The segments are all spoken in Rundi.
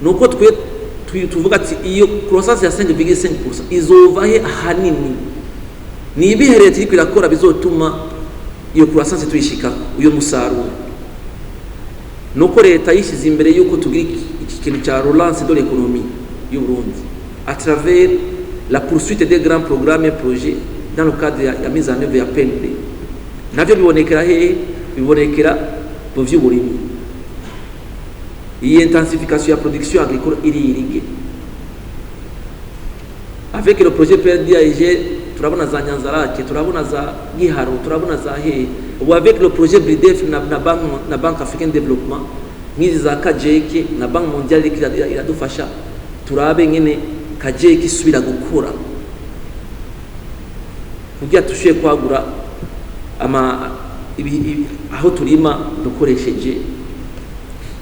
Nuko twe tuvuga ati iyo croissance ya 5,5% izova he ahanini? Ni ibihe leta iriko irakora bizotuma iyo croissance tuyishikako, uyo musaruro? Nuko leta yishyize imbere yuko tugira iki kintu cya relance de l'économie y'u Burundi à travers la poursuite des grands programmes et projets dans le cadre ya mise en œuvre ya PND. Navyo bibonekera hehe? Bibonekera mu vy'uburimyi. Iyi intensification ya production agricole iri irriguée avec le projet PNDIG, turabona za Nyanzarake, turabona za Giharo, turabona za hehe. Ubu avec le projet BRIDEF na Banque Africaine de Développement, nk'izi za Kajeke na Banque Mondiale iriko iradufasha, turabe ngene Kajeke isubira gukura kugira tushoboye kwagura ama aho turima dukoresheje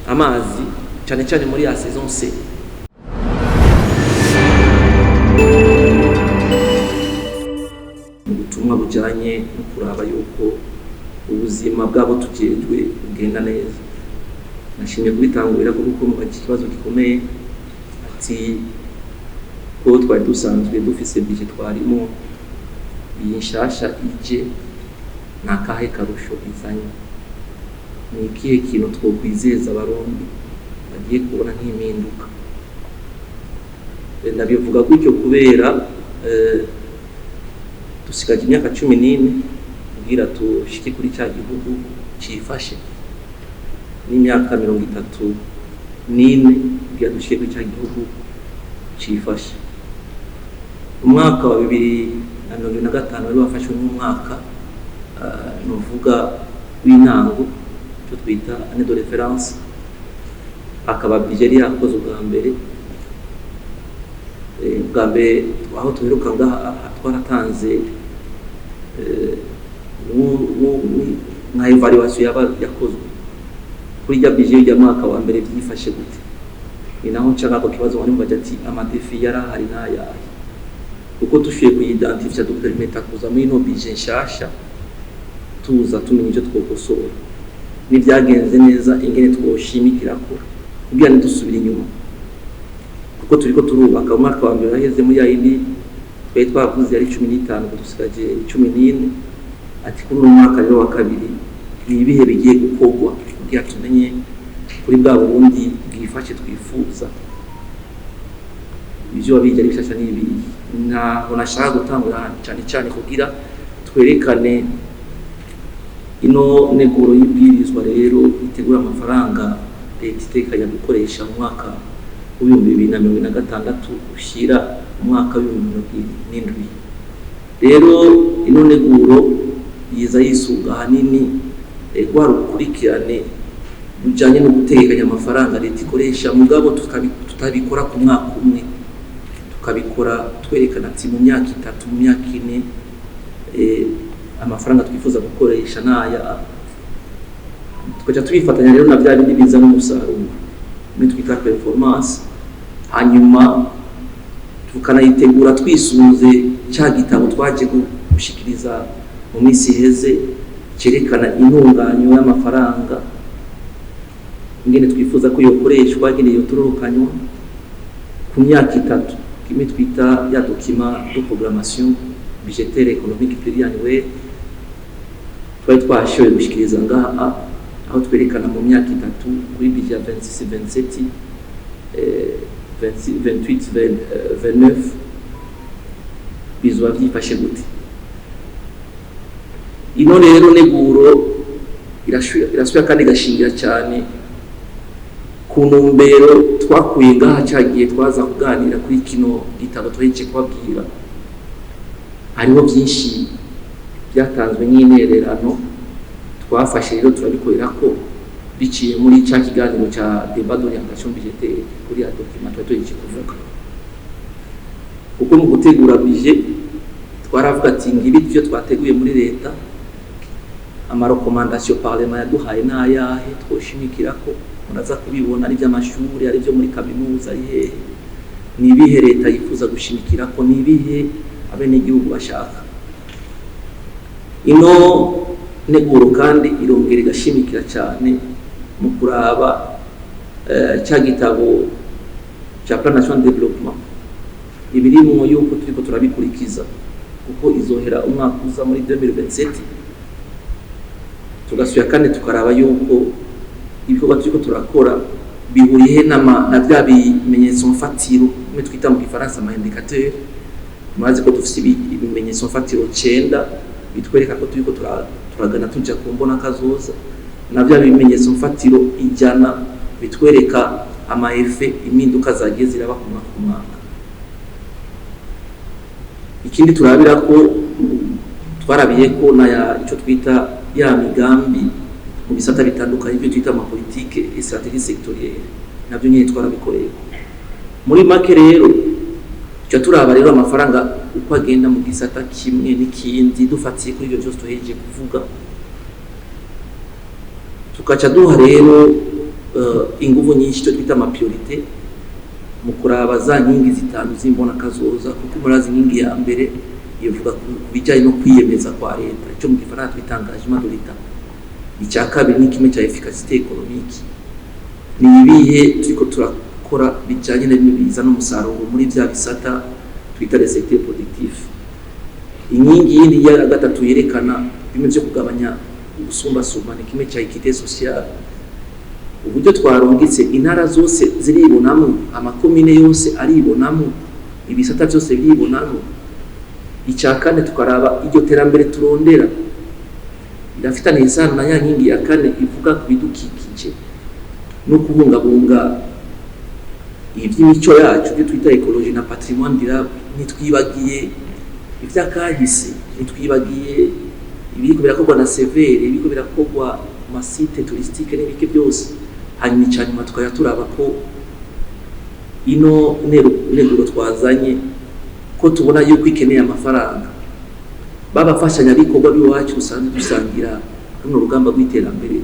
amazi, cyane cyane muri ya saison C. Ubutumwa bujanye no kuraba yuko ubuzima bwabo tujejwe bugenda neza, nashimye kubitangurira kuko mu ikibazo gikomeye, ati ko twari dusanzwe dufise budget twarimo, iyi nshasha ije ni akahe karusho izanye? Ni ikihe kintu twokwizeza Abarundi bagiye kubona nk'impinduka? Ndabivuga gutyo kubera dusigaje imyaka 14 kugira tushike kuri cya gihugu cifashe, n'imyaka 34 kugira dushike kuri cya gihugu cifashe. Umwaka wa 2025 wari wafashwe nk'umwaka nuvuga w'intango, icyo twita année de référence, akaba budget yari yakoze ubwa mbere. Ubwa mbere aho tuheruka ngaha twaratanze nka évaluation yaba yakozwe kuri rya budget y'urya mwaka wa mbere, byifashe gute. Ni naho nca ngako kibazo wari mbaje ati ama défis yarahari n'ayahe, kuko dushoboye kuyidentifia dupermeta kuza muri ino budget nshasha tuza tumenya ivyo twokosora n'ibyagenze neza, ingene twoshimikirako kugira ntidusubire inyuma, kuko turiko turubaka. Umwaka wa mbere waheze muri ya yindi twari twavuze yari 15, ubu dusigaje 14. Ati kuri uno mwaka rero wa kabiri ni ibihe bigiye gukorwa kugira tumenye kuri bwa Burundi bwifashe twifuza? Ivyo wabijya ari bishasha n'ibihe? Ntaho nashaka gutangura cyane cyane kugira twerekane ino neguro y'ibwirizwa rero itegura amafaranga leta itekanya gukoresha mu mwaka w'2026 ushyira umwaka w'2027. Rero ino neguro yiza yisunga ahanini rwa rukurikirane rujanye no gutegekanya amafaranga leta ikoresha, mugabo tutabikora ku mwaka umwe, tukabikora twerekana ati mu myaka 3, mu myaka 4, amafaranga twifuza gukoresha naya, tukaca tubifatanya rero na bya bindi bizana umusaruro muri twita performance. Hanyuma tukanayitegura twisunze cya gitabo twaje gushikiriza mu minsi iheze cyerekana intunganyo y'amafaranga, ingene twifuza ko yokoreshwa, ingene yotororokanywa ku myaka 3, kimwe twita ya document de programmation budgétaire économique pluriannuelle twari twashoboye gushikiriza ngaha, aho twerekana mu myaka 3 kuri budget ya 26 27, 28 29 bizoba vyifashe gute. Ino rero neguro irasubira kandi igashingira cyane ku ntumbero twakuye ngaha cyagiye twaza kuganira kuri kino gitabo tuhejeje kubabwira. Hariho byinshi byatanzwe nk'intererano, twafashe rero turabikorera ko biciye muri cya kiganiro cya débat d'orientation budgétaire kuri ya document twari tuhejeje kuvuga, kuko mu gutegura budget twaravuga ati ngibi ibyo twateguye muri leta, ama recommandations parlement yaduhaye n'ayahe twoshimikira ko muraza kubibona, ari iby'amashuri, ari ibyo muri kaminuza, ari hehe, ni ibihe leta yifuza gushimikira ko, ni ibihe abenegihugu bashaka. Ino neguro kandi irongera igashimikira cyane mu kuraba cya gitabo Cya Plan National de Développement, ibirimwo yuko turiko turabikurikiza, kuko izohera umwaka uza muri 2027. Tugasubira kandi tukaraba yuko ibikorwa turiko turakora bihuriye na bya bimenyetso mfatiro, bimwe twita mu Gifaransa ama indicateur. Murazi ko dufise ibimenyetso mfatiro 9 bitwereka ko turiko turagana tuja ku mbona kazoza, na bya bimenyetso mfatiro 100 bitwereka ama effet, impinduka zagiye ziraba ku mwaka ku mwaka. Ikindi turabira ko twarabiye ko na ya ico twita ya migambi mu bisata bitandukanye, ibyo twita ama politique et stratégie sectorielle, nabyo nyine twarabikoreye. Muri make rero, tuca turaba rero amafaranga uko agenda mu gisata kimwe n'ikindi, dufatiye kuri ibyo byose tuhejeje kuvuga, tukaca duha rero inguvu nyinshi icyo twita ama priorité mu kuraba za nkingi zitanu z'imbona kazoza, kuko murazi inkingi ya mbere ivuga ku bijyanye no kwiyemeza kwa leta, icyo mu Gifaransa twita engagement de l'État. Icya kabiri ni kimwe cya efficacité économique, ni ibihe turiko turakora bijyanye na bimwe bizana umusaruro muri bya bisata twita les secteurs productifs. Inkingi yindi ya gatatu yerekana bimwe byo kugabanya ubusumbasumbane, kimwe cya équité sociale, uburyo twarungitse intara zose ziribonamo, amakomine yose aribonamo, ibisata byose biribonamo. Icya kane, tukaraba iryo terambere turondera rirafitaniye isano na ya nkingi ya kane ivuga ku bidukikije no kubungabunga iby'imico yacu, ibyo twita écologie na patrimoine durable. Ntitwibagiye iby'akahise, ntitwibagiye ibiriko birakorwa na CVR, ibiriko birakorwa ku ma site touristique n'ibiki byose. Hanyuma icya nyuma, tukajya turaba ko ino nteguro twazanye, ko tubona yuko ikeneye amafaranga, babafashanyabikorwa b'iwacu dusanzwe dusangira runo rugamba rw'iterambere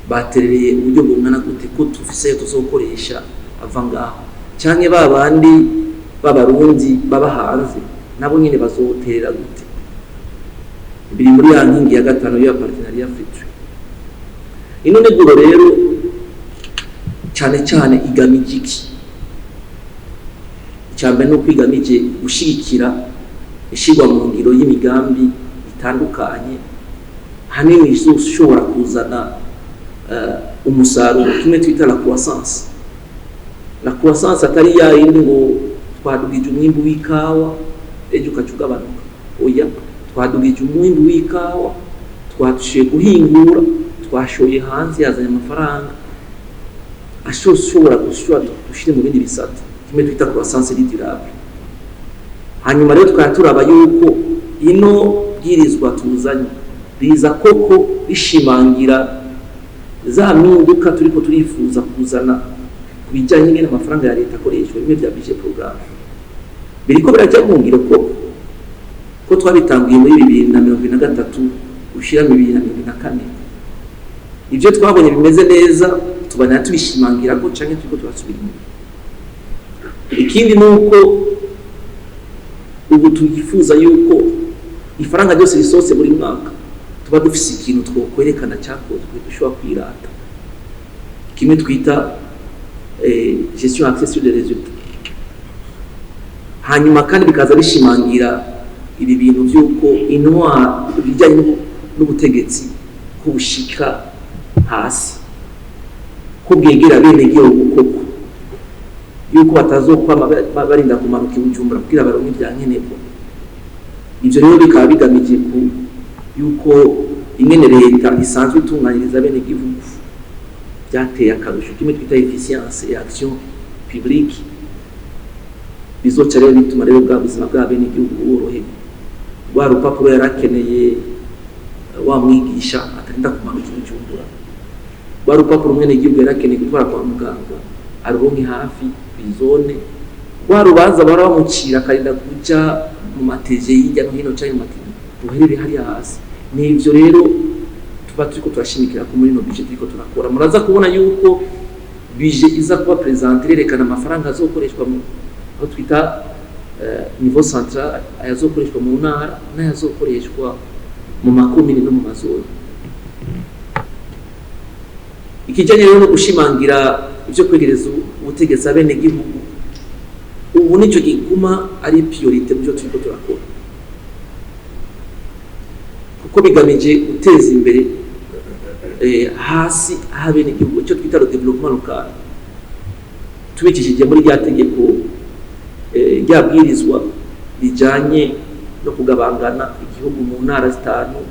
baterereye uburyo bungana gute, ko tufise tuzokoresha ava ngaho, canke ba bandi b'Abarundi baba hanze nabo nyene bazoterera gute. Biri muri ya nkingi ya gatanu ya partenariat futur. Ino nteguro rero cyane cyane igamije iki? Icya mbere ni uko igamije gushyigikira ishyirwa mu ngiro y'imigambi itandukanye, hanini ishobora kuzana umusaruro, kimwe twita la croissance. La croissance atari ya yindi ngo twadugije umwimbu w'ikawa, ejo ukaca ugabanuka. Oya, twadugije umwimbu w'ikawa, twashoboye guhingura, twashoye hanze, yazanye amafaranga ashobora gushobora gushyira mu bindi bisata, kimwe twita croissance durable. Hanyuma rero tukaba turaba yuko ino bwirizwa tuzanye riza koko rishimangira za mpinduka turiko turifuza kuzana ku bijyanye n'ingene amafaranga ya leta akoreshwa, bimwe bya budget programme. Biriko birajya mu ngiro koko, ko twabitanguye muri 2023 ushira 2024, ibyo twabonye bimeze neza tubana tubishimangira ko, canke turiko turasubira inyuma? Ikindi ni uko ubu tuyifuza yuko ifaranga ryose risohotse buri mwaka tuba dufise ikintu twokwerekana cyakozwe, dushobora kwirata, kimwe twita gestion axée sur les résultats. Hanyuma kandi bikaza bishimangira ibi bintu by'uko intwaro, ibijyanye n'ubutegetsi, ko bushika hasi, ko bwegera bene gihugu koko, yuko batazokwama barinda kumanuka i Bujumbura kugira baronke ibya nkenerwa. Ivyo rero bikaba bigamije ku yuko ingene leta isanzwe itunganyiriza bene gihugu byateye akarusho, kimwe twita efficience et action publique. Bizoca rero bituma rero bwa buzima bwa bene gihugu bworoherwa, rwa rupapuro yarakeneye wa mwigisha atarinda kumanuka i Bujumbura, rwa rupapuro umwene gihugu yarakeneye gutwara kwa muganga aruronke hafi kw'izone, rwa rubanza bahora bamucira akarinda kuja mu mateje hirya no hino canke mu matege, ruherere hariya hasi. Ni ivyo rero tuba turiko turashimikira ko muri ino budget turiko turakora. Muraza kubona yuko budget iza kuba présentée irerekana amafaranga azokoreshwa mu aho twita niveau central, ayazokoreshwa mu ntara n'ayazokoreshwa mu makomine no mu mazone. Ikijanye rero no gushimangira ivyo kwegereza ubutegetsi abenegihugu. Ubu nicyo giguma ari priorité mu byo turiko turakora, kuko bigamije guteza imbere hasi ahabenegihugu, icyo twita le développement local, tubikishije muri rya tegeko, rya bwirizwa rijanye no kugabangana igihugu mu ntara zitanu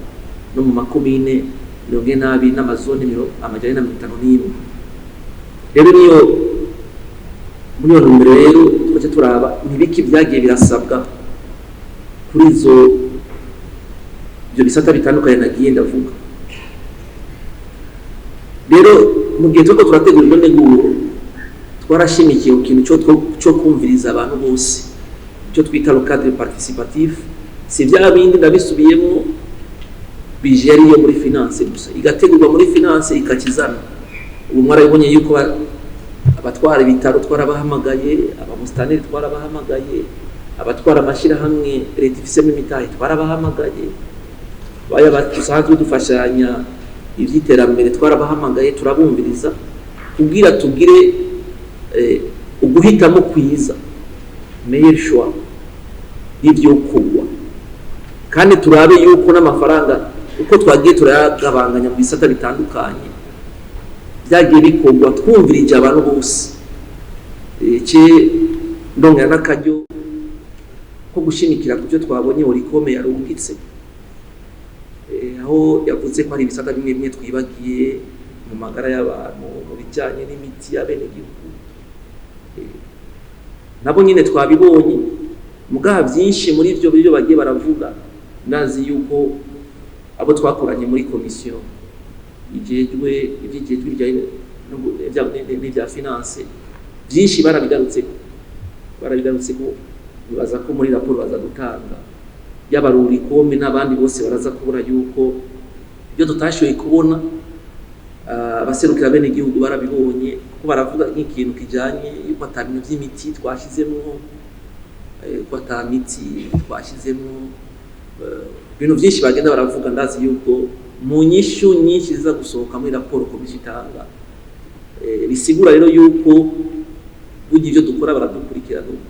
no mu makomine 42 n'amazone 451. Rero niyo muri iyo ntumbero rero twaca turaba ntibiki byagiye birasabwa kuri izo ibyo bisata bitandukanye nagiye ndavuga. Rero mu gihe turiko turategura ino nteguro, twarashimikiye ku kintu cyo kumviriza abantu bose, icyo twita le cadre participatif. Si bya bindi, ndabisubiyemo, budget yari iyo muri finance gusa, igategurwa muri finance ikakizana. Ubu mwarabibonye yuko abatwara ibitaro twarabahamagaye, abamusitanteri twarabahamagaye, abatwara amashyirahamwe leta ifisemo imitahe twarabahamagaye, baya dusanzwe dufashanya iby'iterambere twarabahamagaye, turabumviriza kugira tugire uguhitamo kwiza, meilleur choix y'ivyokorwa, kandi turabe yuko n'amafaranga uko twagiye turayagabanganya mu bisata bitandukanye byagiye bikorwa twumvirije abantu bose. Ce ndongera n'akaryo ko gushimikira ku byo twabonye Olucome yarungitse, aho yavuze ko hari ibisata bimwe bimwe twibagiye mu magara y'abantu, mu bijyanye n'imiti y'abenegihugu. Nabo nyine twabibonye, mugabo byinshi muri ibyo byo bagiye baravuga, ndazi yuko abo twakoranye muri komisiyo ijejwe iby'ijejwe bijyanye n'ibya finance, byinshi barabigarutseko. Bibaza ko muri raporo baza gutanga yaba Olucome n'abandi bose, baraza kubona yuko ibyo tutashoboye kubona, abaserukira bene igihugu barabibonye, kuko baravuga nk'ikintu kijanye yuko ata bintu by'imiti twashyizemwo, ko ata miti twashyizemwo, ibintu byinshi bagenda baravuga. Ndazi yuko mu nyishu nyinshi ziza gusohoka muri raporo komisiyo itanga, bisigura rero yuko burya ibyo dukora baradukurikirana uko,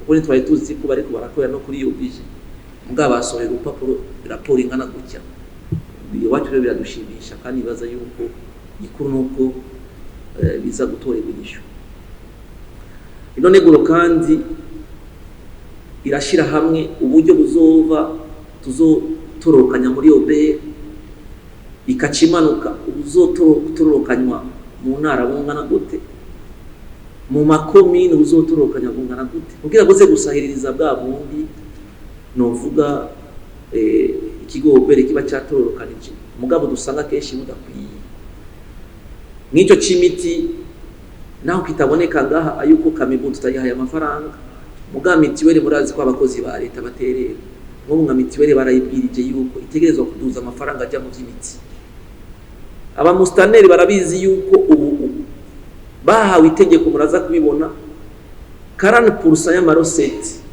kuko ntitwari tuzi ko bariko barakorera no kuri iyo budget, mugabo basohoye urupapuro, raporo ingana gutya. Iwacu rero biradushimisha, kandi bibaza yuko gikuru nuko biza gutorerwa inyishu. Ino nteguro kandi irashira hamwe uburyo buzova tuzotorokanya muri OBR, ikaca imanuka ubuzotorokanywa mu ntara bungana gute, mu makomine ubuzotorokanya bungana gute, kugira ngo uze gusahiririza bwa bundi novuga ikigo OBR kiba cyatorokanije, mugabo dusanga kenshi budakwiye. Nk'icyo c'imiti naho kitaboneka ngaha, ayuko CAMEBU tutayihaye amafaranga, mugabo mitiweli murazi ko abakozi ba leta baterera. Nk'ubu nka mitiweli barayibwirije yuko itegerezwa kuduza amafaranga ajya mu by'imiti. Abamusitaneri barabizi yuko ubu bahawe itegeko, muraza kubibona, 40% y'ama recettes,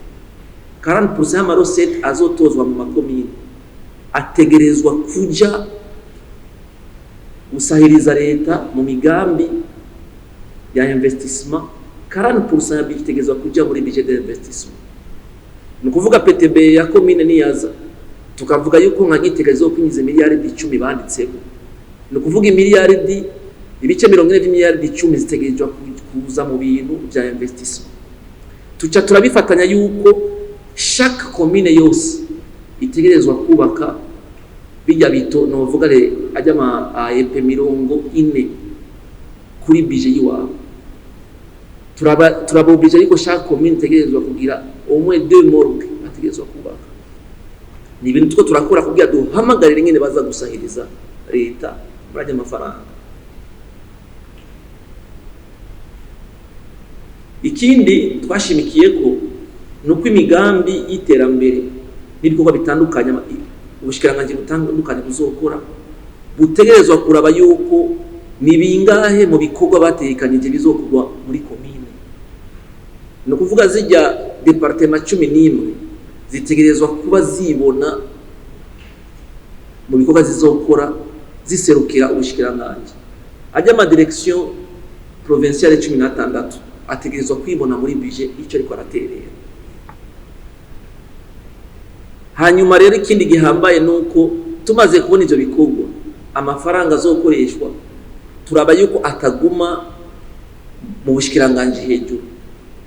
40% y'ama recettes azotozwa mu makomine ategerezwa kuja gusahiriza leta mu migambi ya investissement. 40% ya budget itegerezwa kuja muri budget d'investissement. Ni ukuvuga PTB ya komine niyaza, tukavuga yuko nka Gitega izokwinjiza miliyaridi 10 banditsemo, ni ukuvuga imiliyaridi ibice 40 by'imiliyaridi 10 zitegerezwa kuza mu bintu bya investissement. Tuca turabifatanya yuko chaque commune yose itegerezwa kubaka bijya bito, novuga re ajya ama AEP 40 kuri budget yiwabo. Turaba obligé, ariko chaque commune itegerezwa kugira au moins deux morgues bategerezwa kubaka. Ni ibintu two turakora kugira duhamagarire nyine baza gusahiriza leta muri ajya amafaranga. Ikindi twashimikiye ko ni uko imigambi y'iterambere n'ibikorwa bitandukanye ubushikiranganji butandukanye buzokora butegerezwa kuraba yuko ni bingahe mu bikorwa bategekanije bizokorwa muri komine. Ni ukuvuga zijya départements 11 zitegerezwa kuba zibona mu bikorwa zizokora ziserukira ubushikiranganji. Ajya ama direction provinciale 16. Ategerezwa kwibona muri budget icyo ariko araterera. Hanyuma rero, ikindi gihambaye ni uko tumaze kubona ivyo bikorwa, amafaranga azokoreshwa, turaba yuko ataguma mu bushikiranganji hejuru.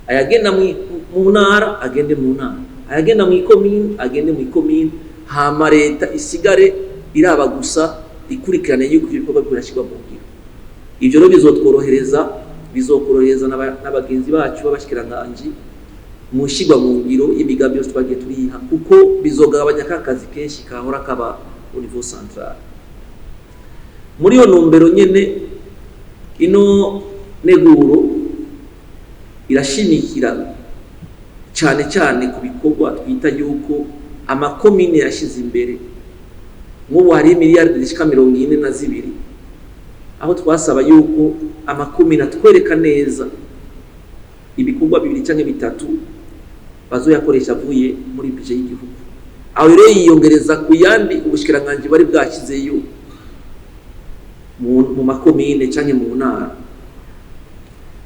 Ayagenda mu ntara agende mu ntara, ayagenda mu ikomine agende mu ikomine, hama leta isigare iraba gusa, ikurikirane yuko ivyo bikorwa biriko birashyirwa mu ngiro. Ivyo rero bizotworohereza, bizokorohereza n'abagenzi bacu b'abashikiranganji mu nshigwa mu ngiro y'imigambi yose twagiye turiha, kuko bizogabanya ka kazi kenshi kahora kaba au niveau central. Muri iyo ntumbero nyene, ino neguro irashimikira cyane cyane ku bikorwa twita yuko amakomine yashize imbere. Nk'ubu hari miliyaridi zishika 42, aho twasaba yuko amakomine atwereka neza ibikorwa bibiri cyangwa bitatu bazoyakoresha avuye muri budget y'igihugu. Aho rero yiyongereza ku yandi ubushikiranganji bari bwashyizeyo mu makomine canke mu ntara.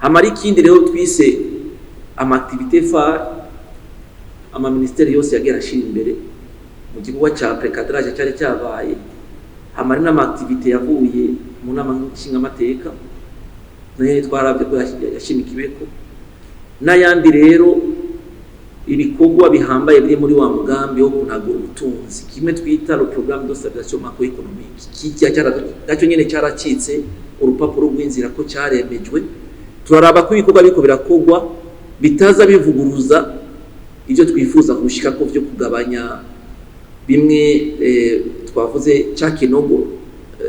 Hamara ikindi rero twise ama activités phares amaministeri yose yagiye arashira imbere mu gikorwa ca précadrage cyari cyabaye, hamara n'ama activités yavuye mu nama nshingamateka, nayo twaravye ko yashimikiweko, n'ayandi rero ibikorwa bihambaye biri muri wa mugambi wo kunagura ubutunzi, kimwe twita le programme de stabilisation macroéconomique. Kijya nacyo nyene cyaracitse urupapuro rw'inzira ko cyaremejwe. Turaraba ko ibikorwa biriko birakorwa bitaza bivuguruza ibyo twifuza gushika ko byo kugabanya bimwe twavuze ca kinogo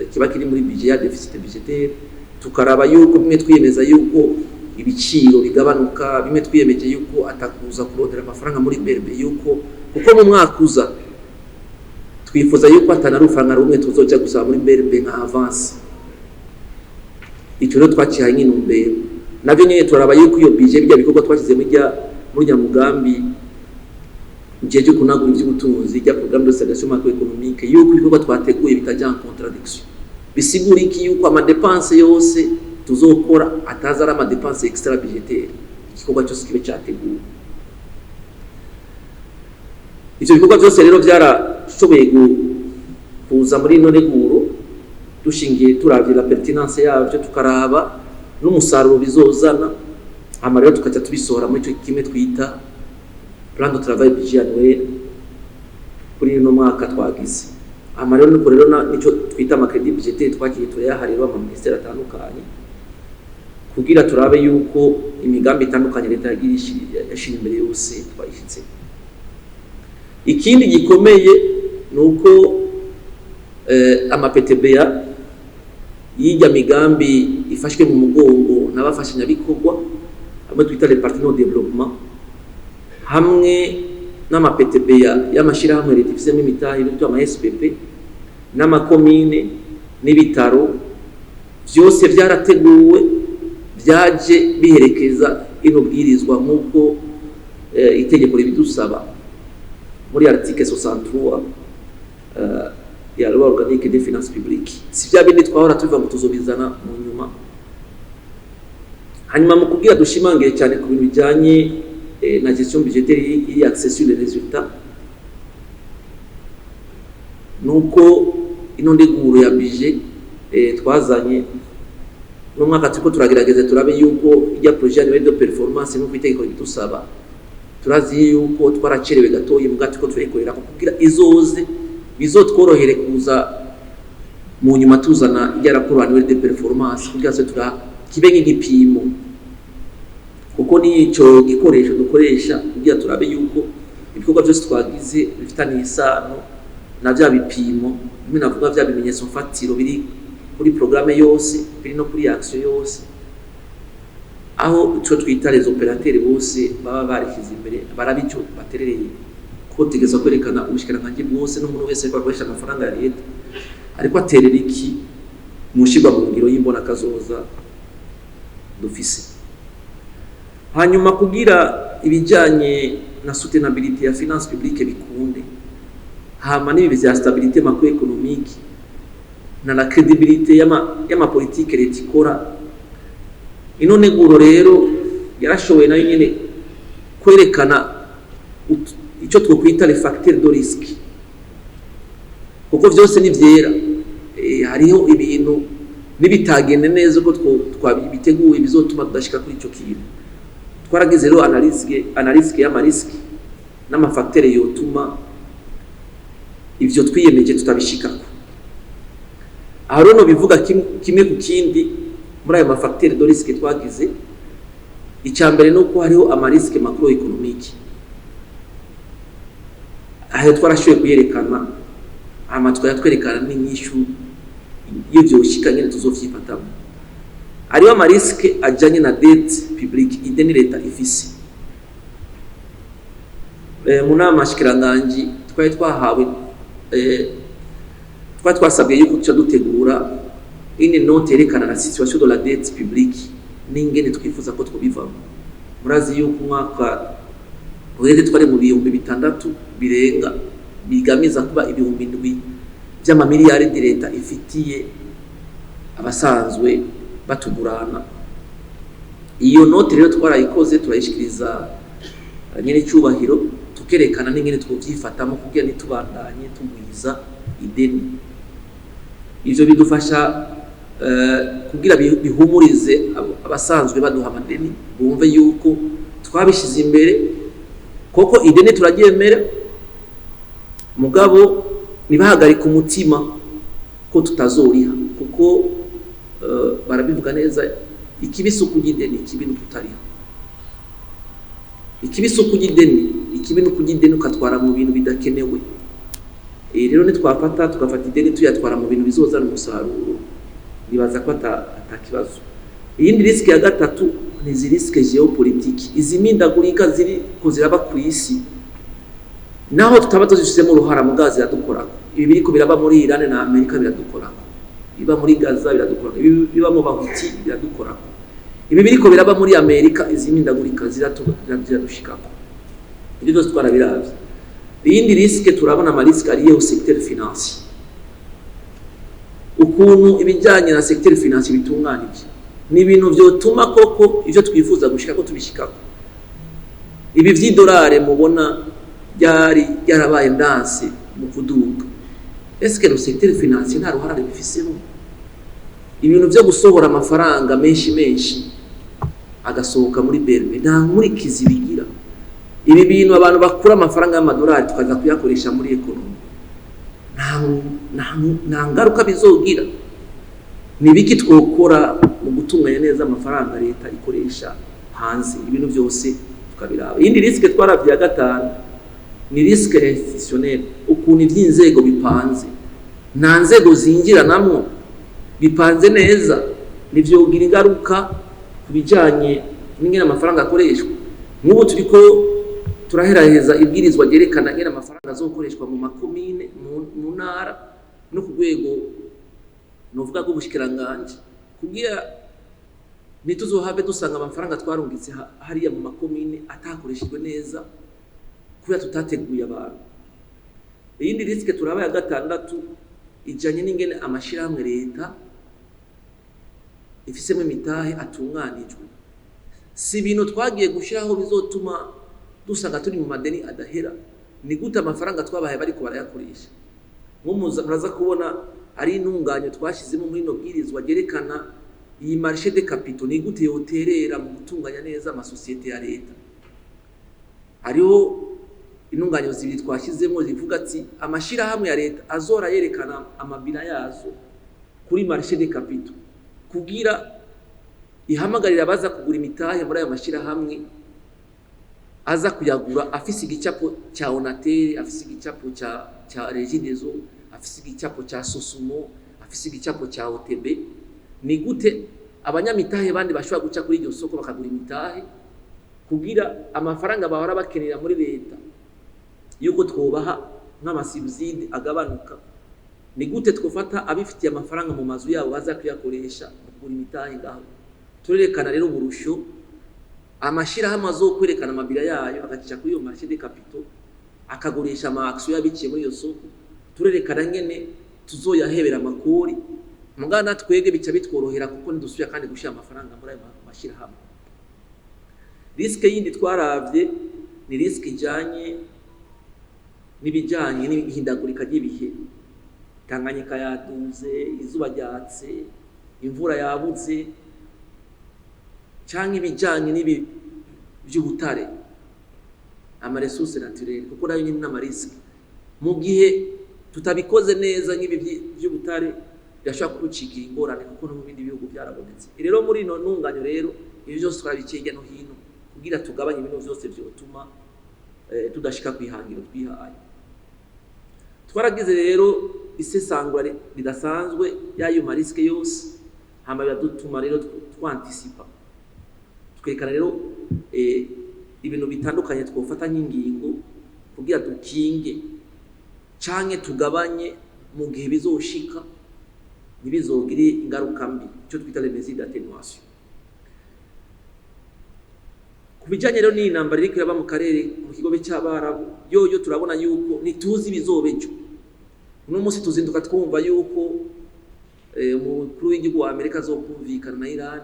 kiba kiri muri budget ya déficit budgétaire. Tukaraba yuko bimwe twiyemeza yuko ibiciro bigabanuka, bimwe twiyemeje yuko atakuza kurondera amafaranga muri BRB, yuko kuko mu mwaka uza twifuza yuko atana rufaranga rumwe tuzoja gusaba muri BRB nka avance. Ico rero twacihaye nk'intumbero. Navyo nyene turaraba yuko iyo budget, bijya bikorwa twashyize muri rya mugambi njeje kunagura ivy'ubutunzi, rya programme de stabilisation macroéconomique, yuko ibikorwa twateguye bitaja en contradiction. Bisigura iki? Yuko ama dépenses yose tuzokora ataza ari ama dépenses extra budgétaire, igikorwa cyose kibe cyateguwe. Ivyo bikorwa byose rero byarashoboye kuza muri ino neguro, dushingiye turavye la pertinence yavyo, tukaraba n'umusaruro bizozana, hama rero tukaca tubisohora muri ico kimwe twita plan de travail budget annuel kuri uno mwaka twagize. Hama rero nuko rero nico twita ama crédits budgétaires twagiye turayaharira ama ministères atandukanye, kugira turabe yuko imigambi itandukanye leta yagiye yashira imbere yose twayishitse. Ikindi gikomeye ni uko ama PTBA y'ijya migambi ifashwe mu mugongo n'abafashanyabikorwa, hamwe twita les partenaires au développement, hamwe n'ama PTBA y'amashirahamwe leta ifisemo imitahe bitwa ama SPP, n'amakomine n'ibitaro, byose byarateguwe, byaje biherekeza ino bwirizwa nk'uko itegeko ribidusaba muri article 63 ya loi organique des finances publiques. Si bya bindi twahora tubiva ngo tuzobizana mu nyuma. Hanyuma mu kubwira dushimangire cyane ku bintu bijyanye na gestion budgétaire iri axée sur les résultats, nuko ino nteguro ya budget twazanye no mwaka, turiko turagerageza turabe yuko ijya projet annuel de performance nk'uko itegeko ribidusaba. Turazi yuko twaracerewe gatoyi, muga turiko turayikorera kugira izoze bizotworohere kuza mu nyuma tuzana ijya rapport annuel de performance, kugira se tura kibe nk'igipimo, kuko nico gikoresho dukoresha kugira turabe yuko ibikorwa byose twagize bifitaniye isano na bya bipimo bimwe navuga, bya bimenyetso mfatiro biri kuri programme yose, biri no kuri action yose, aho ico twita les opérateurs bose baba barishyize imbere, baraba ico baterereye, ko tegeza kwerekana ubushikiranganji bwose n'umuntu wese ariko akoresha amafaranga ya leta ariko aterera iki mu nshirwa mu ngiro y'imbona kazoza dufise. Hanyuma kugira ibijanye na soutenabilité ya finance publique bikunde, hama n'ibi vya stabilité macroéconomique na la crédibilité y'ama politike leta ikora, ino neguro rero yarashoboye nayo nyene kwerekana ico twokwita les facteurs de risque, kuko vyose ni vyera. Hariho ibintu nibitagende neza uko twabiteguye bizotuma tudashika kuri ico kintu. Twaragize rero analyse y'ama risques n'ama facteurs yotuma ivyo twiyemeje tutabishikako. Aho rero bivuga kimwe ku kindi muri ayo ma facteurs de risque twagize. Icya mbere ni uko hariho ama risques macroéconomiques. Aho twarashoboye kuyerekana, hama tukajya twerekana n'inyishu iyo vyoshika nyene tuzovyifatamo. Hariho ama risques ajanye na dette publique, ideni leta ifise. Mu nama shikiranganji twari twahawe, twari twasabwe yuko tuca dutegura une note yerekana la situation de la dette publique n'ingene twifuza ko twobivamo. Murazi yuko umwaka uheze twari mu 6000 birenga, bigamiza kuba 7000 vy'amamiliyaridi leta ifitiye abasanzwe batugurana. Iyo note rero twarayikoze, turayishikiriza nyene icubahiro, tukerekana n'ingene twovyifatamo kugira ntitubandanye tugwiza ideni. Ivyo bidufasha kugira bihumurize abasanzwe baduha amadeni, bumve yuko twabishize imbere koko. Ideni turaryemera, mugabo ntibahagarike umutima ko tutazoriha, kuko barabivuga neza: ikibi si ukurya ideni, ikibi ni ukutariha. Ikibi si ukurya ideni, ikibi ni ukurya ideni ukatwara mu bintu bidakenewe. Rero nitwafata tugafata ideni tuyatwara mu bintu bizozana umusaruro, nibaza ko ata kibazo. Iyindi risque ya gatatu ni izi risques géopolitiques, izi mpindagurika ziri ko ziraba ku isi, naho tutaba tuzifisemo uruhara, mugabo ziradukorako. Ibi biriko biraba muri Iran na Amerika biradukorako, biba muri Gaza biradukorako, ibi biba mu Bahuti biradukorako, ibi biriko biraba muri Amerika, izi mpindagurika ziradushikako. Ibyo byose twarabiravye. Iyindi risque turabona, ama risques ariye au secteur financier, ukuntu ibijyanye na secteur financier bitunganije, ni ibintu vyotuma koko ivyo twifuza gushikako tubishikako. Ibi vy'idolare mubona ryari ryarabaye ndanse mu kuduga, est-ce que le secteur financier nta ruhara ribifisemo? Ibintu vyo gusohora amafaranga menshi menshi agasohoka muri BRB, nta nkurikizi bigira. Ibi bintu abantu bakura amafaranga y'amadolari tukaza kuyakoresha muri économie, nta ngaruka bizogira? Ni biki twokora mu gutunganya neza amafaranga leta ikoresha hanze? Ibintu byose tukabiraba. Iyindi risque twaravye ya gatanu ni risque institutionnelle, ukuntu ivy'inzego bipanze, nta nzego zinjiranamwo, bipanze neza, nivyogira ingaruka ku bijanye n'ingene amafaranga akoreshwa. Nk'ubu turiko turaheraheza ibwirizwa ryerekana ingene amafaranga azokoreshwa mu makomine, mu ntara no ku rwego novuga rw'ubushikiranganji, kugira ntituzohave dusanga amafaranga twarungitse hariya mu makomine atakoreshejwe neza kubera tutateguye abantu. Iyindi risque turaba ya gatandatu ijanye n'ingene amashirahamwe leta ifisemo imitahe atunganijwe. Si ibintu twagiye gushiraho bizotuma dusanga turi mu madeni adahera? Ni gute amafaranga twabahaye bariko barayakoresha? Muraza kubona ari intunganyo twashyizemo muri ino bwirizwa ryerekana iyi marché de capitaux, ni gute yoterera mu gutunganya neza amasosiyete ya leta. Hariho intunganyo zibiri twashyizemo zivuga ati amashirahamwe ya leta azora yerekana ama bilans yazo kuri marché de capitaux, kugira ihamagarira abaza kugura imitahe muri ayo mashirahamwe aza kuyagura afise igicapo cya Onatel, afise igicapo cya Regideso, afise igicapo cya Sosumo, afise igicapo cya OTB. Ni gute abanyamitahe bandi bashobora guca kuri iryo soko bakagura imitahe, kugira amafaranga bahora bakenera muri leta yuko twobaha nk'ama subsides agabanuka? Ni gute twofata abifitiye amafaranga mu mazu yabo baza kuyakoresha mu kugura imitahe ngaho? Turerekana rero uburusho amashirahamwe azokwerekana ama bilans yayo, agacisha kuri iyo marché de capitaux, akagurisha ama actions yabiciye muri iyo soko. Turerekana ngene tuzoyahebera amakori, mugana twebwe bica bitworohera kuko ntidusubira kandi gushira amafaranga muri ayo mashirahamwe. Risque yindi twaravye ni risque ijanye n'ibijanye n'ihindagurika ry'ibihe. Tanganyika yaduze, izuba ryatse, imvura yabuze, canke ibijanye n'ibi vy'ubutare, ama ressources naturelles, kuko nayo nyene n'ama risques. Mu gihe tutabikoze neza nk'ibi vy'ubutare, birashobora kuducikira ingorane, kuko no mu bindi bihugu byarabonetse. Rero muri ino ntunganyo rero, ibyo byose twarabiciye hirya no hino kugira tugabanye ibintu vyose vyotuma tudashika kwihangiro twihaye. Twaragize rero isesangura ridasanzwe y'ayo ma risques yose, hama biradutuma rero twantisipa, twerekana rero ibintu bitandukanye twofata nk'ingingo kugira dukinge canke tugabanye, mu gihe bizoshika ntibizogire ingaruka mbi, icyo twita les mesures d'atténuation. Ku bijanye rero n'iyi ntambara iriko iraba mu karere, mu kigobe c'Abarabu, yoyo turabona yuko ntituzi ibizoba ejo. Uno munsi tuzinduka twumva yuko umukuru w'igihugu wa Amerika azokumvikana na Iran,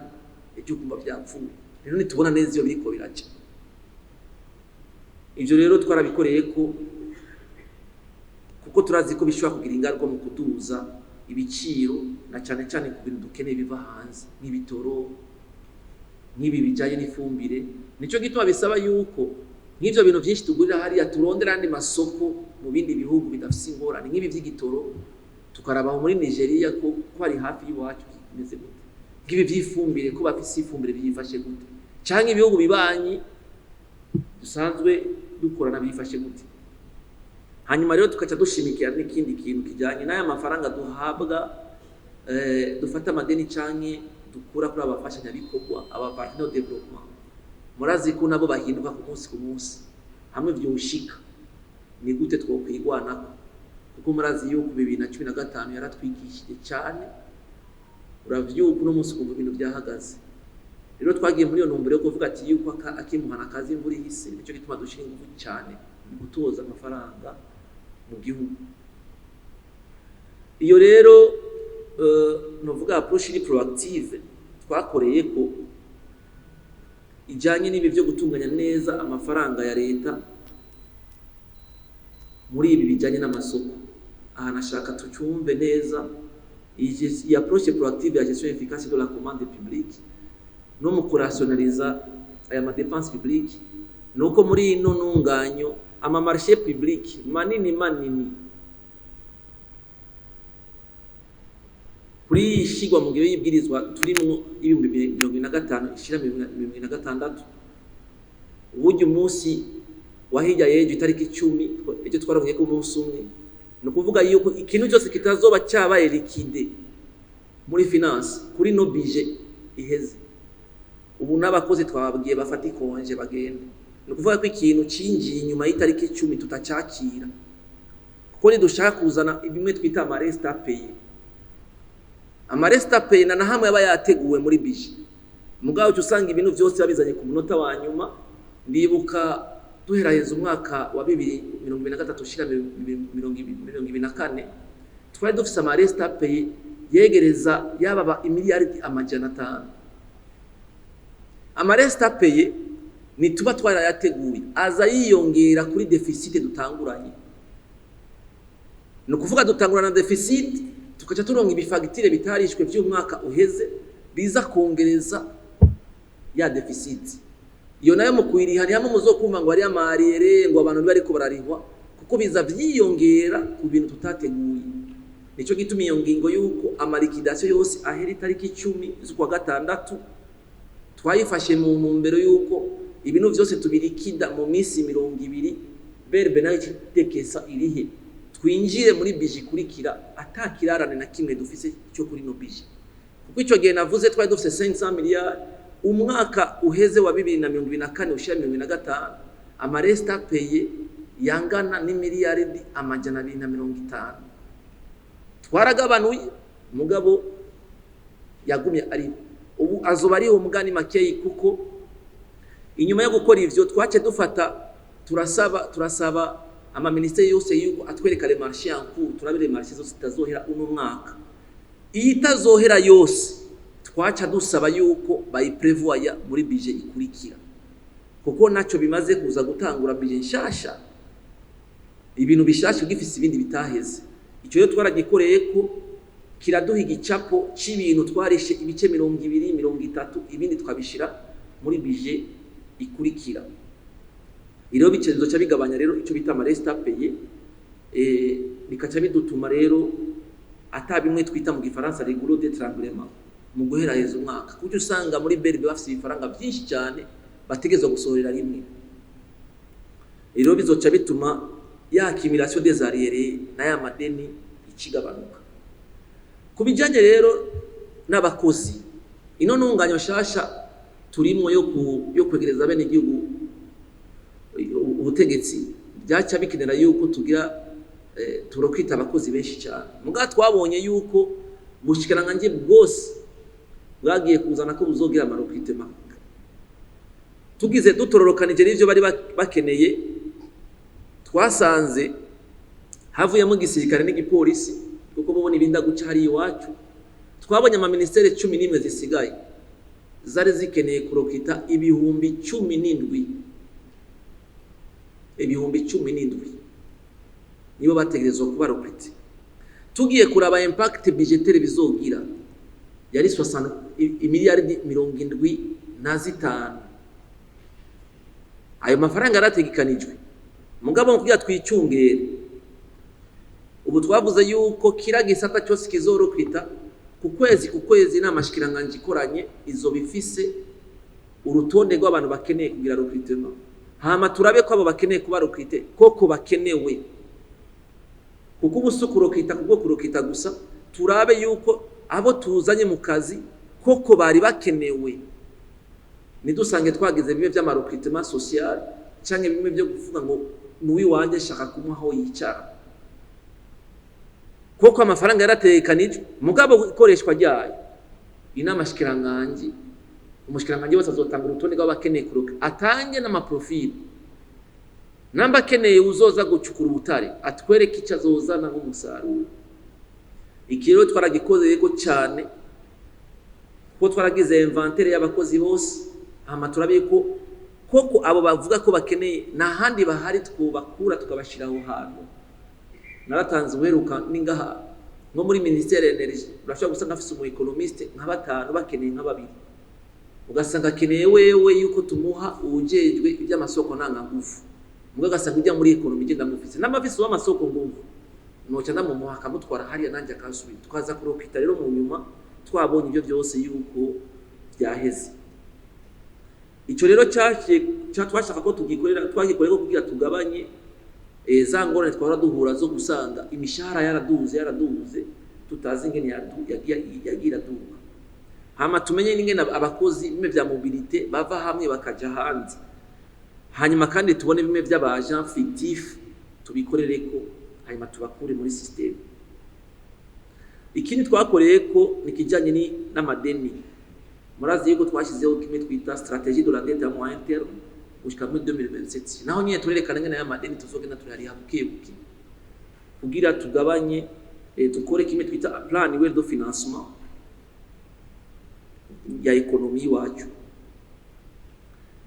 ejo ukumva vyapfuye. Rero ntitubona neza iyo biriko biraca. Ivyo rero twarabikoreye ko, kuko turazi ko bishobora kugira ingaruka mu kuduza ibiciro, na cane cane ku bintu dukeneye biva hanze, nk'ibitoro, nk'ibi bijanye n'ifumbire. Nico gituma bisaba yuko nk'ivyo bintu vyinshi tugurira hariya, turondera andi masoko mu bindi bihugu bidafise ingorane. Nk'ibi vy'igitoro, tukaraba muri Nigeria ko ari hafi y'iwacu, bimeze gute? Nk'ibi vy'ifumbire, ko bafise ifumbire, byifashe gute? Canke ibihugu bibanyi dusanzwe dukorana byifashe gute? Hanyuma rero tukaca dushimikira n'ikindi kintu kijanye n'aya mafaranga duhabwa, dufata amadeni canke dukura kuri abafashanyabikorwa, aba partenaires de développement. Murazi ko nabo bahinduka ku munsi ku munsi. Hamwe vyoshika, ni gute twokwigwanako? Kuko murazi yuko 2015 yaratwigishije cyane. Uravyuka uno munsi ukumva ibintu byahagaze. Rero twagiye muri iyo ntumbero yo kuvuga ati yuko akimuhana kazi imvura ihise. Nicyo gituma dushira ingufu cyane mu gutoza amafaranga mu gihugu. Iyo rero novuga approche iri proactive twakoreye ko ijanye n'ibi byo gutunganya neza amafaranga ya leta muri ibi bijanye n'amasoko. Aha nashaka tucumve neza iyi approche proactive ya gestion efficace de la commande publique no mu kurationaliza aya ma dépenses publiques, nuko muri ino ntunganyo ama marché public manini manini, kuri iyi shigwa mu gihe y'ibwirizwa turimwo 2025 ishira 2026, uburyo umunsi wa hirya y'ejo itariki 10, ejo twaravuye ko umunsi umwe, ni ukuvuga yuko ikintu cyose kitazoba cyabaye liquidé muri finance kuri no budget iheze, ubu n'abakozi twababwiye bafata i congé bagenda. Ni ukuvuga ko ikintu cinjiye inyuma y'itariki 10 tutacakira, kuko nidushaka kuzana bimwe twita ama restes à payer. Ama restes à payer na hamwe aba yateguwe muri budget, mugabo uca usanga ibintu byose babizanye ku munota wa nyuma. Ndibuka duheraheza umwaka wa 2023 ushira 2024, twari dufise ama restes à payer yegereza yababa imiliyaridi 500. Ama restes à payer nituba twarayateguye, aza yiyongera kuri déficit dutanguranye. Ni ukuvuga dutangurana na déficit, tukaca turonka ibi factures bitarishwe vy'umwaka uheze, biza kongereza ya déficit. Iyo nayo mu kuyiriha, ni hamwe muzokumva ngo ari ama arriérés, ngo abantu ntibariko bararihwa, kuko biza vyiyongera ku bintu tutateguye. Nico gituma iyo ngingo y'uko ama liquidations yose ahera itariki 10 z'ukwa gatandatu twayifashe mu ntumbero y'uko ibintu vyose tubirikida mu minsi 20, BRB nayo itekesa irihe, twinjire muri budget ikurikira ata kirarane na kimwe dufise cyo kuri no budget. Kuko ico gihe navuze twari dufise 500 miliyari umwaka uheze wa 2024 ushira 2025, ama restes à payer yangana n'imiliyaridi 250. Twaragabanuye, mugabo yagumye ariho. Ubu azoba ariho mugani makeyi, kuko inyuma yo gukora ivyo twace dufata, turasaba ama ministères yose yuko atwereka les marchés en cours, turabe les marchés zose zitazohera uno mwaka. Iyo itazohera yose, twaca dusaba yuko bayiprevoya muri budget ikurikira. Kuko naco bimaze kuza gutangura budget nshasha, ibintu bishasha ugifise ibindi bitaheze. Ico rero twaragikoreye ko kiraduha igicapo c'ibintu twarishe ibice 20, 30, ibindi twabishira muri budget ikurikira. Rero bice bizoca bigabanya rero ico bita ama restes à payer, bikaca bidutuma rero ata bimwe twita mu gifaransa les goulots d'étranglement mu guheraheza umwaka, kuko usanga muri BRB bafise ibifaranga vyinshi cyane bategerezwa gusohorera rimwe. Rero bizoca bituma ya accumulation des arriérés n'aya madeni ikigabanuka. Ku bijanye rero n'abakozi, ino ntunganyo nshasha turimwo yo kwegereza bene igihugu ubutegetsi, byaca bikenera yuko tugira turokwita abakozi benshi cyane. Muga twabonye yuko ubushikiranganji bwose bwagiye kuzana ko buzogira ama recrutement, tugize dutororokanije n'ivyo bari bakeneye, twasanze havuyemo igisirikare n'igipolisi, kuko mubona ibinda guca hari iwacu. Twabonye amaministere 11 zisigaye zari zikeneye kurokita 17,000. 17,000 nibo bategerezwa kuba recrutés. Tugiye kuraba impact budgétaire bizogira, yari 60 imiliyaridi 75. Ayo mafaranga yarategekanijwe, mugabo kugira twicungere, ubu twavuze yuko kira gisata cyose kizorokwita ku kwezi ku kwezi, inama shikiranganji ikoranye izoba ifise urutonde rw'abantu bakeneye kugira recrutement, hama turabe ko abo bakeneye kuba recrutés koko bakenewe, kuko ubu si ukurokita kubwo kurokita gusa. Turabe yuko abo tuzanye mu kazi koko bari bakenewe, ntidusange twagize bimwe vy'ama recrutement social canke bimwe byo kuvuga ngo nuwiwanje shaka kumuha aho yicara. Koko amafaranga yarategekanijwe, mugabo ikoreshwa ryayo, inama shikiranganji, umushikiranganji wese azotanga urutonde rw'abakeneye kuroka, atange n'ama profils. Namba akeneye uzoza gucukura ubutare, atwereke icyo azozana nk'umusaruro. Iki rero twaragikozeko cyane, kuko twaragize inventaire y'abakozi bose, hama turabiye ko koko abo bavuga ko bakeneye nta handi bahari twobakura tukabashyira aho hantu. Naratanze uheruka ningaha nko muri ministère ya énergie, urashobora gusanga afise umu économiste nka batanu, bakeneye nka babiri, ugasanga akeneye wewe yuko tumuha uwujejwe iby'amasoko ntangangufu, mbwa agasanga ujya muri économie igenda mufise n'amafisi w'amasoko nguvu, noca ndamumuha akamutwara hariya, nanjye akansubira, tukaza kurokita rero mu nyuma twabonye ibyo byose yuko byaheze. Ico rero cyaje twashaka ko tugikorera, twagikorera kugira tugabanye za ngorane twahora duhura zo gusanga imishahara yaraduze yaraduze, tutazi ingene yagiye iraduga, hama tumenye n'ingene abakozi bimwe vya mobilité bava hamwe bakaja hanze, hanyuma kandi tubone bimwe vy'aba agents fictifs tubikorereko, hanyuma tubakure muri système. Ikindi twakoreye ko ni kijanye n'amadeni. Murazi yuko twashyizeho kimwe twita stratégie de la dette à moyen terme gushika muri 2027. Naho nyine turerekana ingene aya madeni tuzogenda turariha buke buke kugira tugabanye, dukore kimwe twita plan annuel de financement ya économie iwacu.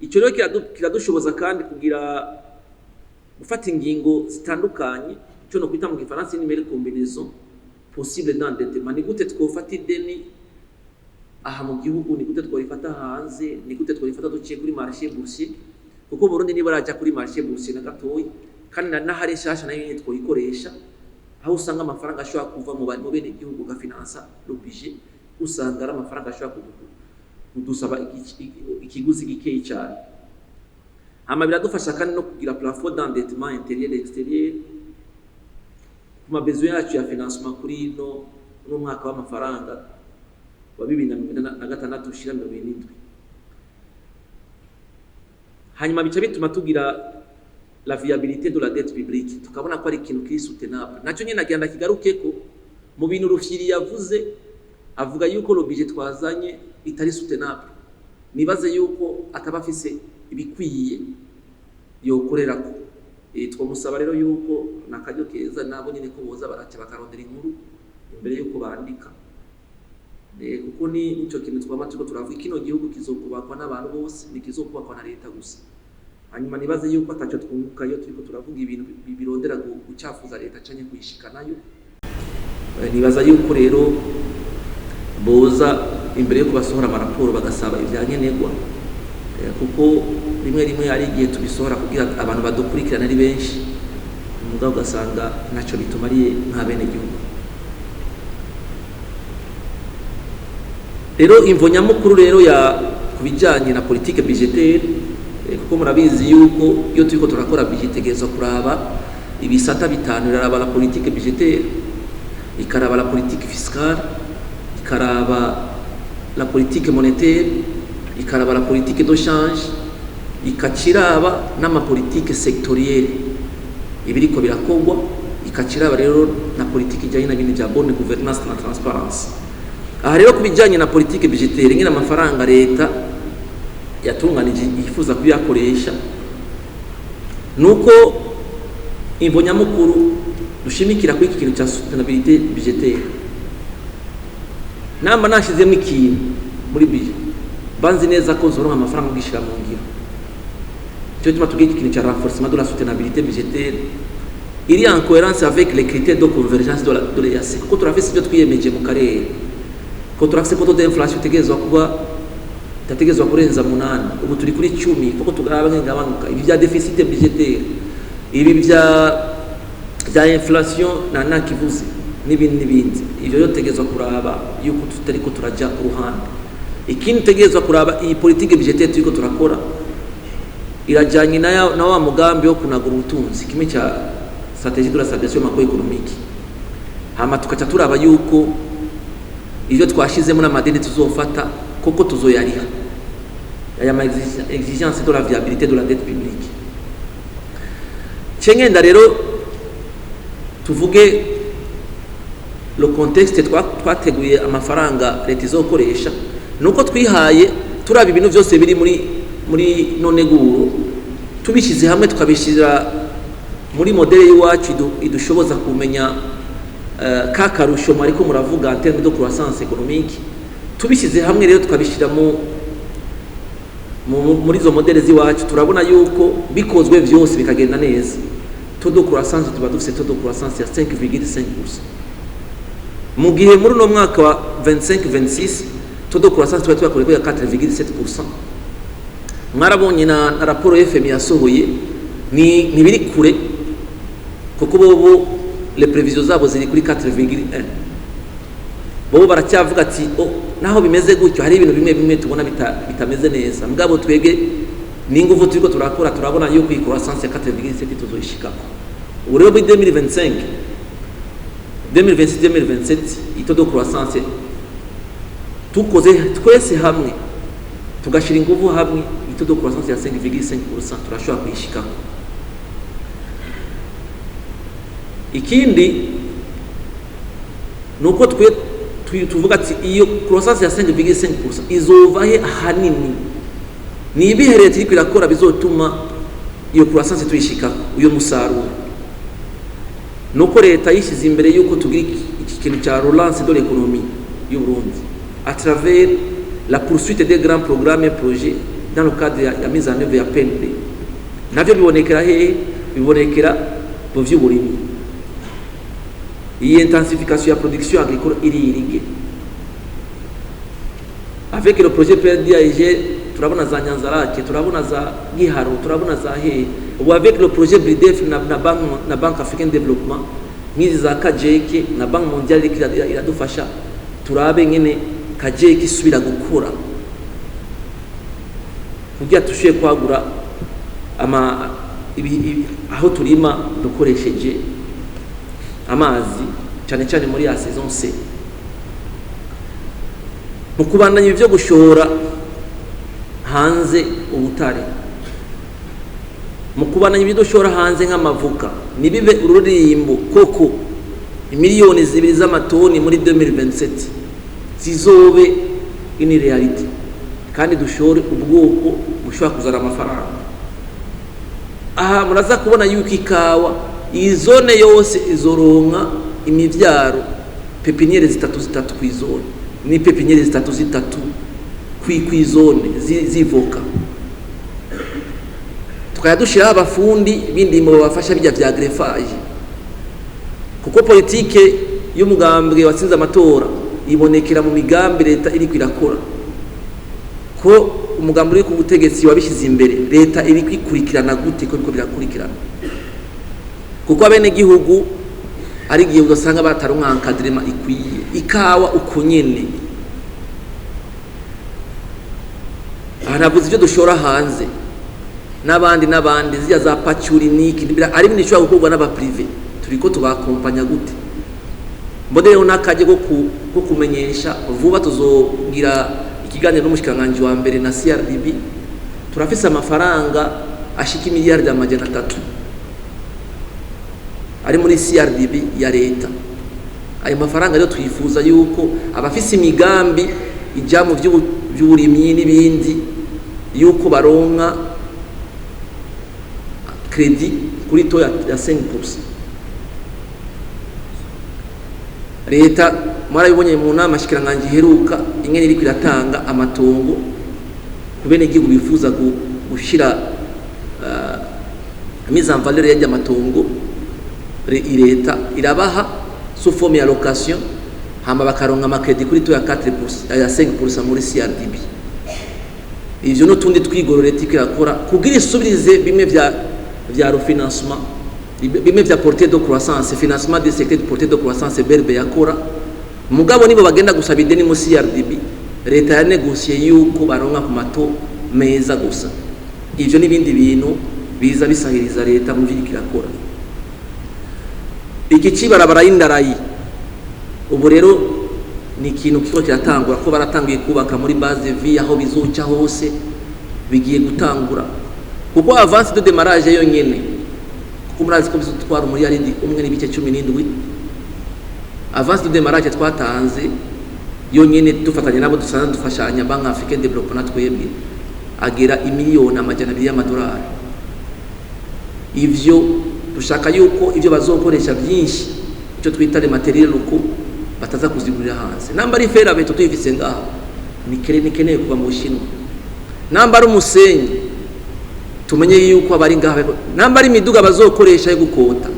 Icyo rero kiradushoboza kandi kugira gufata ingingo zitandukanye, icyo no kwita mu gifaransa une meilleure combinaison possible d'endettement. Ni gute twofata ideni aha mu gihugu, ni gute twarifata hanze, ni gute twarifata duciye kuri marché boursier, kuko Burundi niba raja kuri marché boursier na gatoyi, kandi n'ahari nshasha nayo nyene twoyikoresha, aho usanga amafaranga ashobora kuva mu bene gihugu gafinansa le budget, usanga ari amafaranga ashobora kudusaba ikiguzi gikeyi cyane. Hama biradufasha kandi no kugira plafond d'endettement intérieur et extérieur ku ma besoins yacu ya financement kuri ino n'umwaka w'amafaranga wa 2026 ushira 27. Hanyuma bica bituma tugira la viabilité de la dette publique, tukabona ko ari ikintu kiri soutenable. Nacyo nyine nagira ndakigarukeko mu bintu Rufyiri yavuze, avuga yuko le budget twazanye itari soutenable. Nibaze yuko ataba afise ibikwiye yokorerako. Twamusaba rero yuko nakaryo keza nabo nyine ko boza baraca bakarondera inkuru imbere yuko bandika, kuko ni nico kintu twama turiko turavuga: kino gihugu kizokubakwa n'abantu bose, ntikizokubakwa na leta gusa. Hanyuma nibaze yuko ataco twunguka iyo turiko turavuga ibintu birondera gucafuza leta canke kuyishikanayo. Nibaza yuko rero boza imbere yo kubasohora amaraporo bagasaba ivyankenerwa, kuko rimwe rimwe hari igihe tubisohora kugira abantu badukurikirana ari benshi, mugabo ugasanga ntaco bitumariye nk'abenegihugu. Rero imvo nyamukuru rero ya ku bijanye na politique budgétaire, kuko murabizi yuko iyo turiko turakora budget itegerezwa kuraba ibisata bitanu: iraraba la politique budgétaire, ikaraba la politique fiscale, ikaraba la politique monétaire, ikaraba la politique de change, ikaciraba n'amapolitike sectorielle ibiriko birakorwa, ikaciraba rero na politique ijanye na bintu bya bonne gouvernance na transparence. Aha rero ku bijanye na politique budgétaire, nyine amafaranga leta yatunganije yifuza kuyakoresha, nuko imvo nyamukuru dushimikira kuri iki kintu cya soutenabilité budgétaire. Namba nashizemo ikintu muri budget, banzi neza ko nzoronka amafaranga yo mu ngiro. Cyo gituma tugira iki kintu cya renforcement de la soutenabilité budgétaire iri en cohérence avec les critères de convergence de l'EAC, kuko turafise ibyo twiyemeje mu karere, ko turafise ko taux d'inflation itegerezwa kuba itategerezwa kurenza 8, ubu turi kuri 10, kuko tugaraba nk'ingabanuka. Ibi bya déficit budgétaire, ibi bya inflation na nakivuze n'ibindi n'ibindi, ivyo rero tutegerezwa kuraba yuko tutariko turaja ku ruhande. Ikindi tutegerezwa kuraba, iyi politique budgétaire turiko turakora irajanye na wa mugambi wo kunagura ubutunzi, kimwe cya stratégie de la stabilisation macroéconomique. Hama tukaca turaba yuko ivyo twashizemo n'amadeni tuzofata koko tuzoyariha, aya ma exigence de la viabilité de la dette publique. Cengenda rero tuvuge le contexte twateguye amafaranga leta izokoresha, nuko twihaye turaba ibintu byose biri muri noneguro, tubishyize hamwe tukabishyira muri modèle y'iwacu idushoboza kumenya ka karusho mwariko muravuga en terme de croissance économique. Tubishyize hamwe rero tukabishyira muri izo modèles z'iwacu, turabona yuko bikozwe byose bikagenda neza, taux de croissance tuba dufise taux de croissance ya 5,5%, mu gihe muri uno mwaka wa 25 26 taux de croissance tuba twakoreye ya 4,7%. Mwarabonye na raporo FMI yasohoye, ni ntibiri kure, kuko bobo les prévisions zabo ziri kuri 4,1. Bobo baracyavuga ati: "Oh, naho bimeze gutyo hari ibintu bimwe bimwe tubona bitameze neza." Mugabo twege n'inguvu turiko turakora, turabona yuko iyi croissance ya 4,7 tuzoyishikako. Ubu rero muri 2025, 2026, 2027, taux de croissance tukoze twese hamwe, tugashyira ingufu hamwe, taux de croissance ya 5,5% turashobora kuyishikako. Ikindi ni uko twe tuvuga ati iyo croissance ya 5,5% izova he ahanini? Ni ibihe leta iriko irakora bizotuma iyo croissance tuyishikako, uyo musaruro? Nuko leta yishyize imbere yuko tugira iki kintu cya relance de l'économie y'u Burundi à travers la poursuite des grands programmes et projets dans le cadre ya mise en œuvre ya PND. Navyo bibonekera hehe? Bibonekera mu vy'uburimyi, iyi intensification ya production agricole iri irriguée avec le projet PNDIG. Turabona za Nyanzarake, turabona za Giharo, turabona za hehe. Ubu avec le projet BRIDEF na Banque Africaine de Développement, nk'izi za Kajeke na Banque Mondiale iriko iradufasha, turabe ngene Kajeke isubira gukura kugira tushoboye kwagura ama aho turima dukoresheje amazi, cyane cyane muri ya saison C. Mu kubandanya ibyo gushora hanze ubutare, mu kubandanya ibyo dushora hanze nk'amavuka, nibibe ururirimbo koko, 2 miliyoni z'amatoni muri 2027 zizobe une réalité, kandi dushore ubwoko bushobora kuzana amafaranga. Aha muraza kubona yuko ikawa, iyi zone yose izoronka imivyaro, pépinières zitatu zitatu kw'izone, ni pépinières zitatu zitatu kw'izone zivoka. Tukajya dushyiraho abafundi b'indimo babafasha bijya vya greffage, kuko politike y'umugambwe watsinze amatora ibonekera mu migambi leta iriko irakora. Ko umugambi uri ku butegetsi wabishyize imbere, leta iri kwikurikirana gute ko biriko birakurikirana? Kuko abenegihugu ari igihe udasanga bataronka encadrement ikwiye. Ikawa uko nyene, aha navuze ibyo dushora hanze n'abandi n'abandi, ziriya za pacuri niki ari ibintu bishobora gukorwa n'aba privé, turiko tubakompanya gute? Mbone rero n'akajya ko kumenyesha vuba tuzogira ikiganiro n'umushikiranganji wa mbere na CRDB. Turafise amafaranga ashika 300 miliyari ari muri CRDB ya leta. Ayo mafaranga rero twifuza yuko abafise imigambi ijya mu by'uburimyi n'ibindi, yuko baronka crédit kuri taux ya 5%. Leta mwarabibonye mu nama shikiranganji iheruka ingene iriko iratanga amatongo ku benegihugu bifuza gushira mise en valeur y'ajya amatongo. Leta irabaha sous forme ya location, hama bakaronka ama crédit kuri taux ya 4%, ya 5% muri CRDB. Ivyo n'utundi twigoro leta iriko irakora kugira isubirize bimwe vya refinancement, bimwe vya portée de croissance, financement des secteurs de portée de croissance BRB yakora. Mugabo nibo bagenda gusaba ideni mu CRDB, leta yanegosiye yuko baronka ku ma taux meza gusa. Ivyo n'ibindi bintu biza bisahiriza leta mu vyo iriko irakora. Iki cibarabara y'indarayi ubu rero ni ikintu kiriko kiratangura, ko baratangiye kubaka muri base vie, aho bizoca hose bigiye gutangura, kuko avance de démarrage yonyene, kuko murazi ko bizotwara 1,17 umuriyaridi. Avance de démarrage twatanze yonyene, dufatanya nabo dusanzwe dufashanya, Banque Africaine de Développement na twebwe, agera 200 miliyoni y'amadolari. Ivyo dushaka yuko ivyo bazokoresha byinshi, icyo twita les matériels locaux, bataza kuzigurira hanze. Namba ari fer à béton tuyifise ngaha, nikeneye kuva mu Bushinwa. Namba ari umusenyi, tumenye yuko abari ngaha namba ari imiduga bazokoresha yo gukota,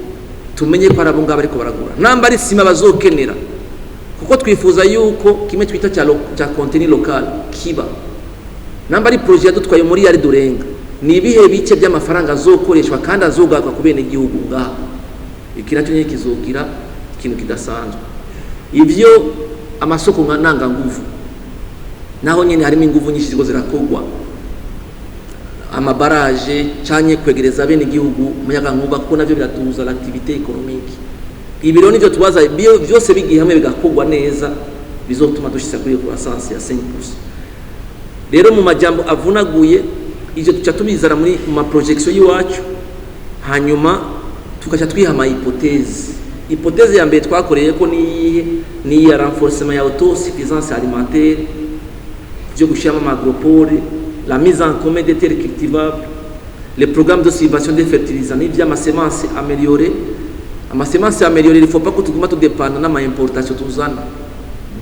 tumenye ko ari abo ngabo ariko baragura. Namba ari sima bazokenera, kuko twifuza yuko kimwe twita cya contenu local kiba. Namba ari projet yadutwaye muri yari durenga, ni ibihe bice by'amafaranga azokoreshwa kandi azogaruka ku bene igihugu ngaha? Iki nacyo nyine kizogira ikintu kidasanzwe. Ivyo amasoko nka ntanganguvu, naho nyine harimo inguvu nyinshi ziko zirakogwa, ama barrages canke kwegereza bene igihugu umuyagankuba, kuko navyo biratuza l'activité économique. Ibi rero nivyo tubaza byose bigiye hamwe bigakorwa neza, bizotuma dushitsa kuri croissance ya 5%. Rero mu majambo avunaguye, ivyo tuca tubizana muri mu ma projection y'iwacu, hanyuma tukaca twiha ama hypothèse. Hypothèse ya mbere twakoreye ko niyihe? Ni iya renforcement ya autosuffisance alimentaire, byo gushyiramo ama agropole, la mise en commun des terres cultivables, les programmes de subvention des fertilisants n'ivy'ama semences améliorées. Ama semences améliorées, il faut pas ko tuguma tudepanda n'ama importation tuzana.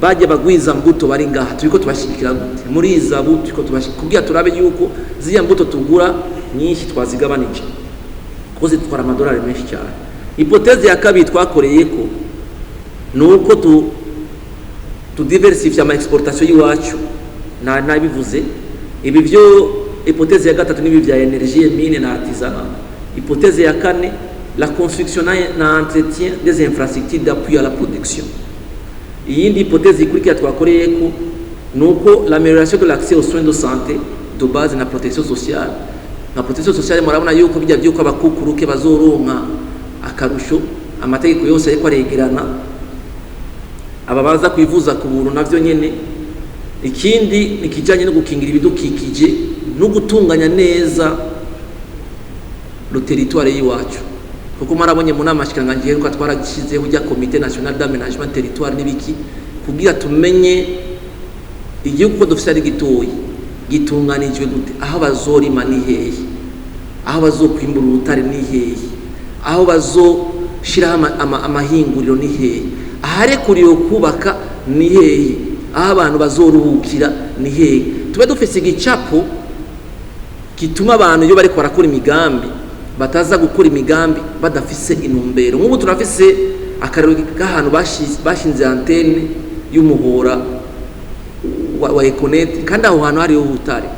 Bajya bagwiza mbuto bari ngaha, turiko tubashigikira gute muri izabu? Turiko tubashigikira kugira turabe yuko ziriya mbuto tugura nyinshi twazigabanije, kuko zitwara amadolari menshi cyane. Hypothèse ya kabiri twakoreye ko ni uko tudiversifye ama exportation y'iwacu, na nabivuze ibi byo. Hypothèse ya gatatu nibi vya énergie, mine na artisanat. Hypothèse ya kane, la construction na entretien des infrastructures d'appui à la production. Iyindi hypothèse ikurikira twakoreye ko ni uko l'amélioration de l'accès aux soins de santé de base na protection sociale. Na protection sociale, murabona yuko bijya byuko abakukuruke bazoronka akarusho, amategeko yose ariko aregerana, aba baza kwivuza ku buntu navyo nyene. Ikindi ni ikijanye no gukingira ibidukikije no gutunganya neza le territoire y'iwacu, kuko mwarabonye mu nama shikiranganji iheruka twarashyizeho ujya Comité national d'aménagement territoire n'ibiki, kugira tumenye igihugu ko dufise ari gitoyi gitunganijwe gute, aho bazorima ni hehe, aho bazokwimbura ubutare ni hehe, aho bazoshiraho amahinguriro ni hehe, aharekuriwe kubaka ni hehe, aho abantu bazoruhukira ni hehe, tube dufise igicapo. Gituma abantu iyo bariko barakora imigambi bataza gukora imigambi badafise intumbero. Nk'ubu turafise akarero k'ahantu bashinze antenne y'umuhora wa Econet, kandi aho hantu hariho ubutare.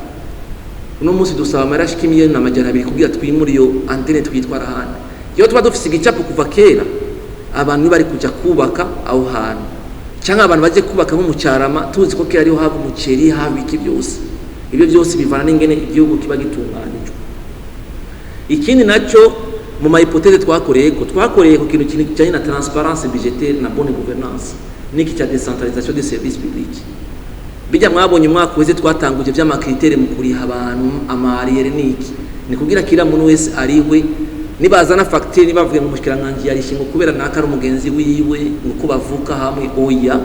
Uno munsi dusaba amahera ashika 200 miliyoni kugira twimure iyo antenne, twitwara ahandi. Iyo tuba dufise igicapo kuva kera, abantu bari kuja kubaka aho hantu, cyangwa abantu baje kubaka nko mu Cyarama, tuzi ko kera ariho haba umuceri, haba iki byose. Ibyo byose bivana n'ingene igihugu kiba gitunganijwe. Ikindi nacyo, mu ma hypothèses twakoreye ko, twakoreye ku kintu kijyanye na transparence budgétaire na bonne gouvernance, n'iki cya décentralisation des services publics. Bijya mwabonye umwaka uheze twatanguje by'ama critères mu kuriha abantu ama arriérés, niki ni kugira kila muntu wese arihwe. Nibazana facture, nibavuge ngo umushikiranganji yarishe ngo kubera naka ari umugenzi wiwe, ngo ko bavuka hamwe. Oya,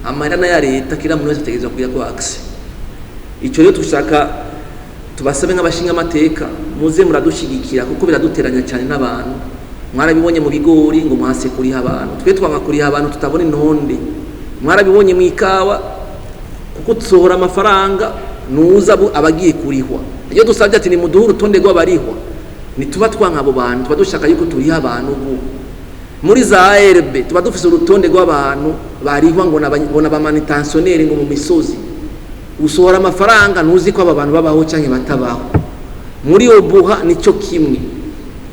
amahera n'aya leta, kila muntu wese ategerezwa kugira ko accès. Icyo rero dushaka tubasabe nk'abashinga amateka, muze muradushigikira, kuko biraduteranya cyane n'abantu. Mwarabibonye mu bigori ngo mwase kuriha abantu, twe twanga kuriha abantu tutabona intonde. Mwarabibonye mu ikawa, kuko dusohora amafaranga nuza abagiye kurihwa. Iyo dusabye ati nimuduhe urutonde rw'abarihwa, ntituba twanka abo bantu, tuba dushaka yuko turiha abantu. Ubu muri za ARB tuba dufise urutonde rw'abantu barihwa, ngo n'aba manutentionnaires, ngo mu misozi. Usohora amafaranga ntuzi ko aba bantu babaho cyangwa batabaho. Muri OBUHA nicyo kimwe.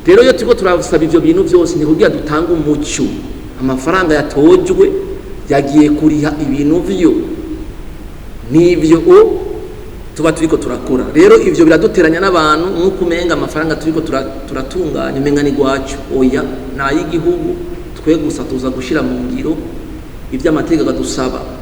Rero iyo turiko turasaba ivyo bintu byose, ni kugira dutange umucyo: amafaranga yatojwe yagiye kuriha ibintu vyo n'ivyo o tuba turiko turakora. Rero ivyo biraduteranya n'abantu, nk'uko umenga amafaranga turiko turatunganya umenga ni gwacu. Oya, ni ay'igihugu. Twe gusa tuza gushira mu ngiro ivyo amategeko adusaba.